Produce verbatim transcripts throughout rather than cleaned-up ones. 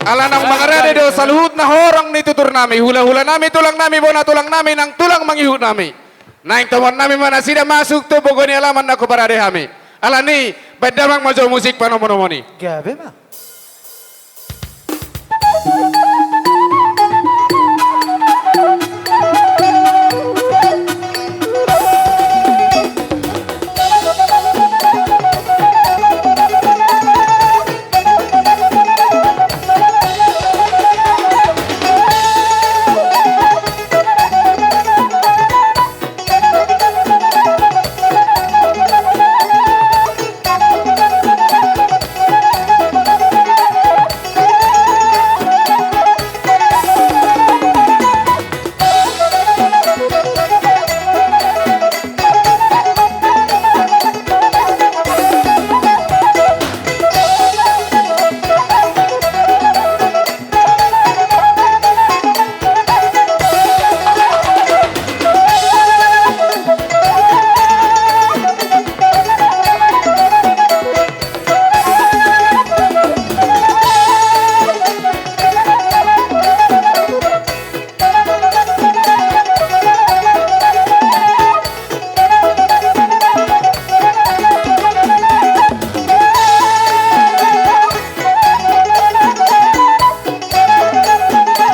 Ala naung mangarade do saluhutna horong ni tuturnami, hulahulanami, tulangnami, bona tulangnami, nang tulang mangihutnami. Naeng tomannami ma nasida masuk tu pogu ni alaman na huparade hami. Alani, baen damang ma jo musik panomunomuna i. Gabe ma.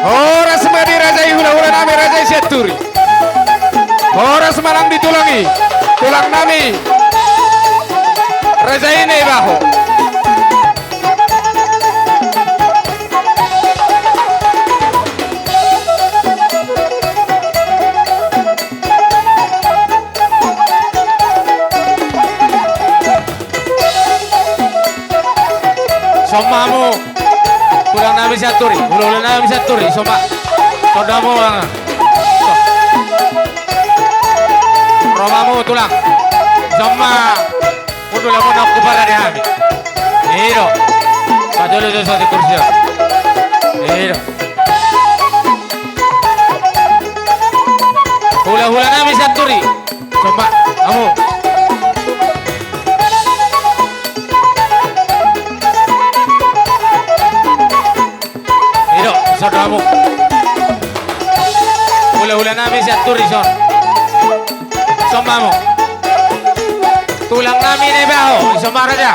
Horas ma di raja i, hulahulanami, raja i Sianturi. Horas ma nang di tulang i, tulangnami, raja i Naibaho. Son ma hamu, tulangnami Sianturi, hulahulanami Sianturi, son ma. Son do hamu, ro ma hamu tulang. Son ma. Undulamuna na huparade hami. I do. Patolu do soti kursi on. I do. Hulahulanami Sianturi. Son ma hamu. I do, son do hamu. Hulahulanami Sianturi son. Son ma hamu. Tulangnami Naibaho, son ma raja.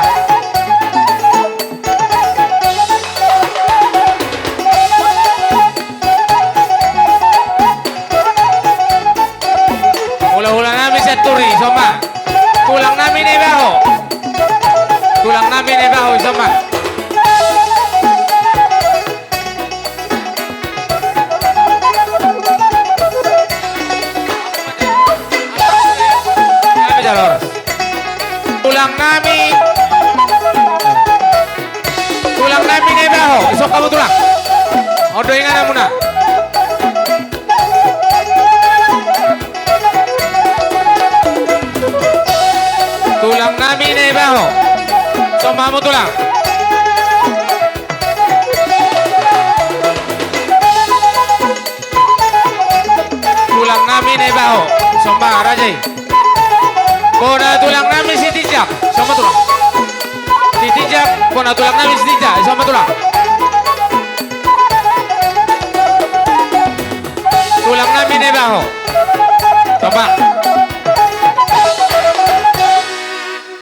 Hulahulanami Sianturi, son ma. Tulangnami Naibaho. Tulangnami Naibaho, son ma. Tulangnami. Tulangnami Naibaho, ison hamu tulang. On do ingananmuna. Tulangnami Naibaho. Son ma hamu tulang. Tulangnami Naibaho. Son ma raja i. Bona tulangnami Sitinjak. Son ma tulang. Sitinjak, bona tulangnami Sitinjak, son ma tulang. Tulangnami Naibaho. Son ma.